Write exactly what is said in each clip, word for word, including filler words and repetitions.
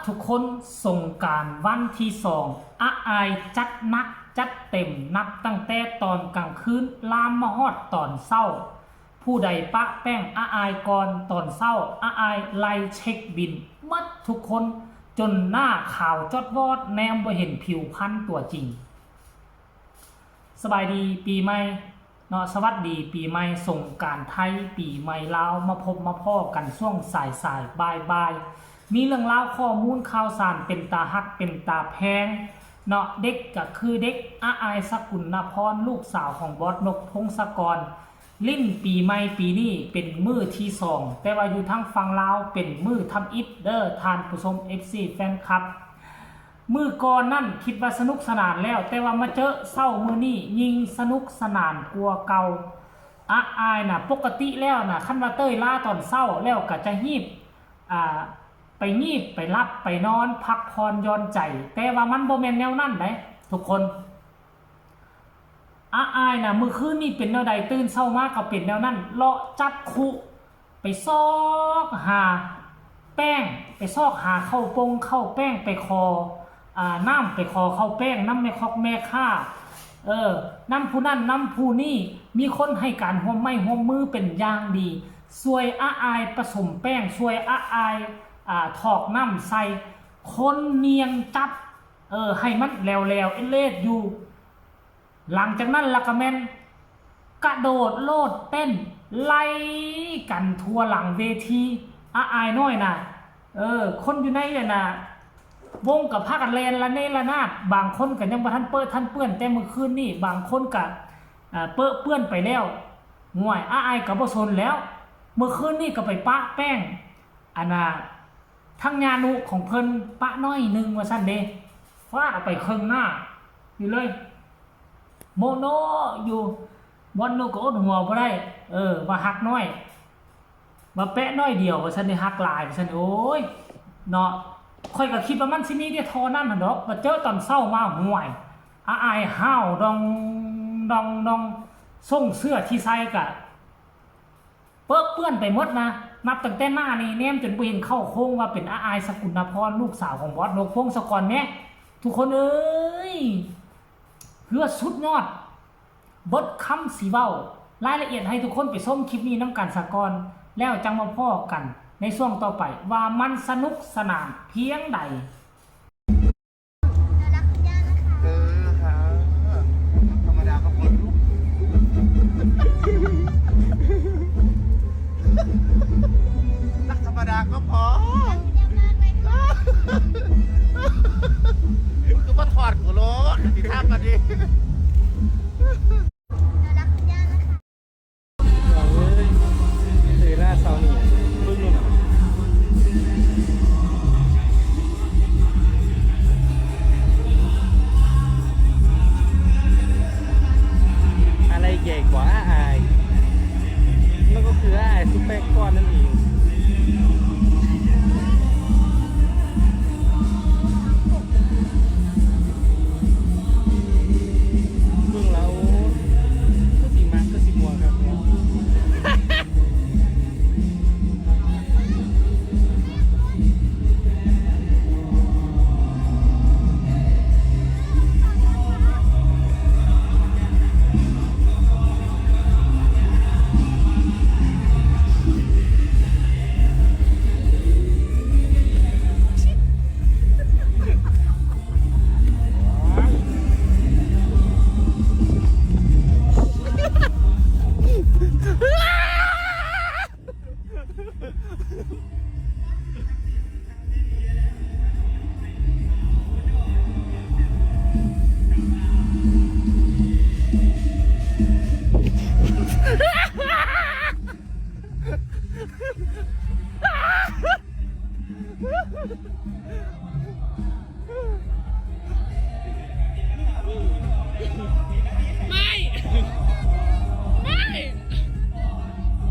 ทุกคน สงกรานต์วันที่สอง อาอายจัดหนักจัดเต็ม นับตั้งแต่ตอนกลางคืนลามมาฮอดตอนเช้า ผู้ใดปะแป้งอาอายก่อนตอนเช้า อาอายไล่เช็คบินหมดทุกคน จนหน้าขาวจอดวอด แนมบ่เห็นผิวพรรณตัวจริง สบายดีปีใหม่เนาะ สวัสดีปีใหม่ สงกรานต์ไทย ปีใหม่ลาว มาพบมาพ้อกันช่วงสายๆ บ่ายๆ มีเรื่องราวข้อมูลข่าวสารเป็นตาฮักเป็นตาแพงเนาะ เด็กก็คือเด็ก อาอาย สกุลนพร ลูกสาวของบอสนก พงศกร ลิ้นปีใหม่ปีนี้เป็นมื้อที่สอง แต่ว่าอยู่ทางฝั่งลาวเป็นมื้อทำอิฐเด้อ ท่านผู้ชม เอฟซี แฟนคลับ มื้อก่อนนั่นคิดว่าสนุกสนานแล้ว แต่ว่ามาเจอเช้ามื้อนี้ยิ่งสนุกสนานกว่าเก่า อาอายน่ะ ปกติแล้วน่ะ คันว่าเต้ยลาตอนเช้าแล้วก็จะฮีบ อ่า ไปงีบ ไปหลับ ไปนอน พักผ่อนหย่อนใจ แต่ว่ามันบ่แม่นแนวนั้นเด้ทุกคน อาอายน่ะ มื้อคืนนี้เป็นแนวใด ตื่นเช้ามาก็เป็นแนวนั้น เลาะจับคุ ไปซอกหาแป้ง ไปซอกหาข้าวปงข้าวแป้ง ไปขอ อ่า น้ำ ไปขอข้าวแป้งนำแม่คอกแม่ค้า เออ นำผู้นั้นนำผู้นี้ มีคนให้การร่วมไม้ร่วมมือเป็นอย่างดี ช่วยอาอายผสมแป้ง ช่วยอาอาย อ่า ถอกน้ำใส่ คนเนียงจับ เออ ให้มันแล้วๆ เอ็ดเลดอยู่ หลังจากนั้นละก็แม่นกระโดดโลดเต้นไล่กันทั่วหลังเวที อาอายน้อยน่ะ เออ คนอยู่ในน่ะ วงก็พากันแล่นระเนระนาด บางคนก็ยังบ่ทันเปิ้นทันเปื้อน แต่มื้อคืนนี้บางคนก็ อ่า เปิ้นเปื้อนไปแล้ว ห่วย อาอายก็บ่สนแล้ว มื้อคืนนี้ก็ไปปะแป้ง อันน่ะ ทั้งญาณุของเพิ่นปะน้อยหนึ่งว่าซั่นเด้ ฟาดเอาไปครึ่งหน้าอยู่เลย โมโนอยู่ บอสนกก็อดหัวบ่ได้ เออ ว่าฮักน้อย มาแปะน้อยเดียวว่าซั่นเด้ ฮักหลายว่าซั่น โอ้ย เนาะ ข้อยก็คิดว่ามันสิมีแต่เท่านั้นหั่นดอก มาเจอตอนเช้ามา ห่วย อาอายห้าวดองดองดอง ส่งเสื้อที่ใส่กะ เปิ้นเปื้อนไปหมดนะ นับตั้งแต่หน้านี่แนมจนบ่เห็นเข้าโครง ว่าเป็นอาอาย สกุลนพร ลูกสาวของบอสนก พงศกรแหม ทุกคนเอ้ย คือว่าสุดยอด เบิดคำสิเว้า รายละเอียดให้ทุกคนไปชมคลิปนี้นำกันซะก่อน แล้วจั่งมาพ้อกันในช่วงต่อไป ว่ามันสนุกสนานเพียงใด เออฮะธรรมดาก็พอลูกรักธรรมดาก็พอมันคือมาถอดหัวโล้นสิท่ากันดิ เอ้ยเซราเซานี่ปึ้งนู่นน่ะ อะไรใหญ่กว่าอาอายนั่นก็คืออาอายซุปเปอร์ก้อนนั่นเอง เบิ่งแล้วก็สิมักก็สิม่วนครับเนาะ ไม่ ไม่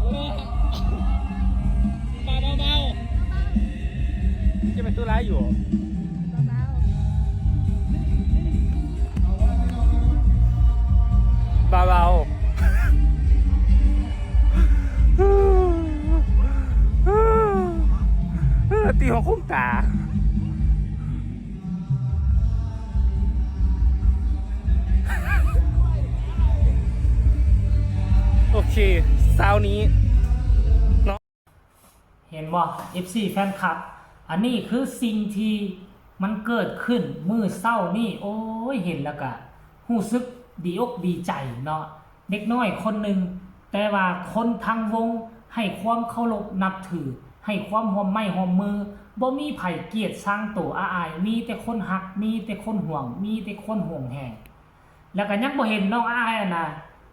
โอ้ เบาเบาเบา จะเป็นตัวร้ายอยู่ เบาๆ ตีหัวคุ้มตา เค เช้านี้เนาะ เห็นบ่ เอฟซี แฟนคลับ อันนี้คือสิ่งที่มันเกิดขึ้นมื้อเช้านี้ โอ้ย เห็นแล้วก็รู้สึกดีอกดีใจเนาะ เด็กน้อยคนหนึ่ง แต่ว่าคนทั้งวงให้ความเคารพนับถือ ให้ความร่วมไม้ร่วมมือ บ่มีไผเกลียดชังโตอาอาย มีแต่คนฮัก มีแต่คนห่วง มีแต่คนห่วงแหง แล้วก็ยังบ่เห็นน้องอาอายอะนะ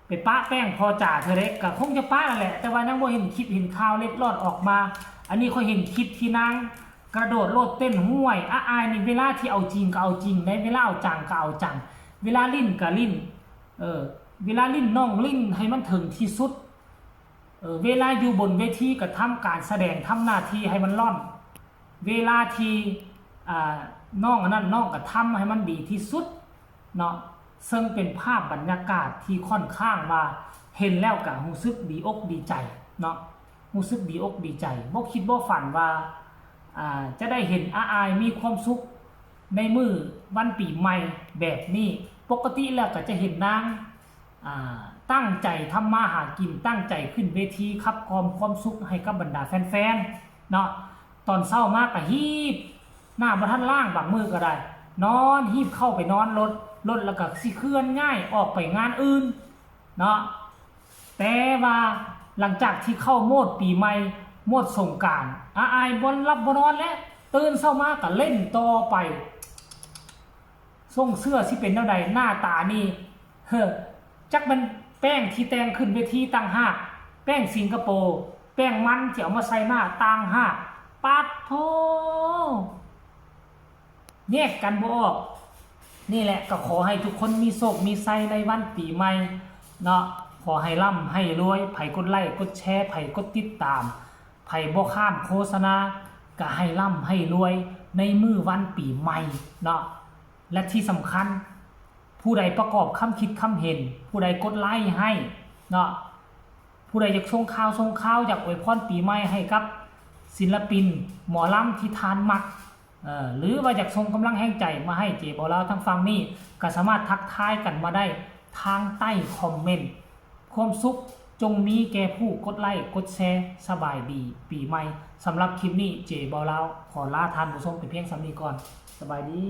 ไปปะแป้งพ่อจ๋าเทื่อใด ก็คงจะปะนั่นแหละ แต่ว่ายังบ่เห็นคลิปเห็นข่าวเล็ดลอดออกมา อันนี้ข้อยเห็นคลิปที่นางกระโดดโลดเต้น ห้วย อาอายนี่เวลาที่เอาจริงก็เอาจริง ในเวลาเอาจังก็เอาจัง เวลาลิ้นก็ลิ้น เออ เวลาลิ้นน้องลิ้นให้มันถึงที่สุด เออ เวลาอยู่บนเวทีก็ทำการแสดง ทำหน้าที่ให้มันล่อน เวลาที่ อ่า น้องอันนั้นน้องก็ทำให้มันดีที่สุดเนาะ ซึ่งเป็นภาพบรรยากาศที่ค่อนข้างว่าเห็นแล้วก็รู้สึกดีอกดีใจเนาะ รู้สึกดีอกดีใจ บ่คิดบ่ฝันว่า อ่า จะได้เห็นอาอายมีความสุขในมื้อวันปีใหม่แบบนี้ ปกติแล้วก็จะเห็นนาง อ่า ตั้งใจทำมาหากิน ตั้งใจขึ้นเวทีขับกล่อมความสุขให้กับบรรดาแฟนๆ เนาะ ตอนเช้ามาก็ฮีบ หน้าบ่ทันล้าง บางมื้อก็ได้ นอนฮีบเข้าไปนอนรถ รถแล้วก็สิเคลื่อนย้ายออกไปงานอื่นเนาะ แต่ว่าหลังจากที่เข้าโหมดปีใหม่ โหมดสงกรานต์ อาอายบ่หลับบ่นอนแล้ว ตื่นเช้ามาก็เล่นต่อไป ส่งเสื้อสิเป็นแนวใด หน้าตานี่ เฮ้อ จักมันแป้งที่แต่งขึ้นเวทีต่างหาก แป้งสิงคโปร์ แป้งมันที่เอามาใส่หน้าต่างหาก ปาดโธ่ แยกกันบ่ออก นี่แหละก็ขอให้ทุกคนมีโชคมีชัยในวันปีใหม่เนาะ ขอให้ร่ำให้รวย ไผกดไลค์กดแชร์ ไผกดติดตาม ไผบ่ข้ามโฆษณา ก็ให้ร่ำให้รวยในมื้อวันปีใหม่เนาะ และที่สำคัญ ผู้ใดประกอบคำคิดคำเห็น ผู้ใดกดไลค์ให้เนาะ ผู้ใดอยากส่งข่าวส่งข่าว อยากอวยพรปีใหม่ให้กับศิลปิน หมอลำที่ท่านมัก เอ่อ หรือว่าอยากส่งกำลังแฮงใจมาให้เจบ่าวลาวทางฝั่งนี้ ก็สามารถทักทายกันมาได้ทางใต้คอมเมนต์ ความสุขจงมีแก่ผู้กดไลค์กดแชร์ สบายดีปีใหม่ สำหรับคลิปนี้เจบ่าวลาวขอลาท่านผู้ชมไปเพียงส่ำนี้ก่อน สบายดี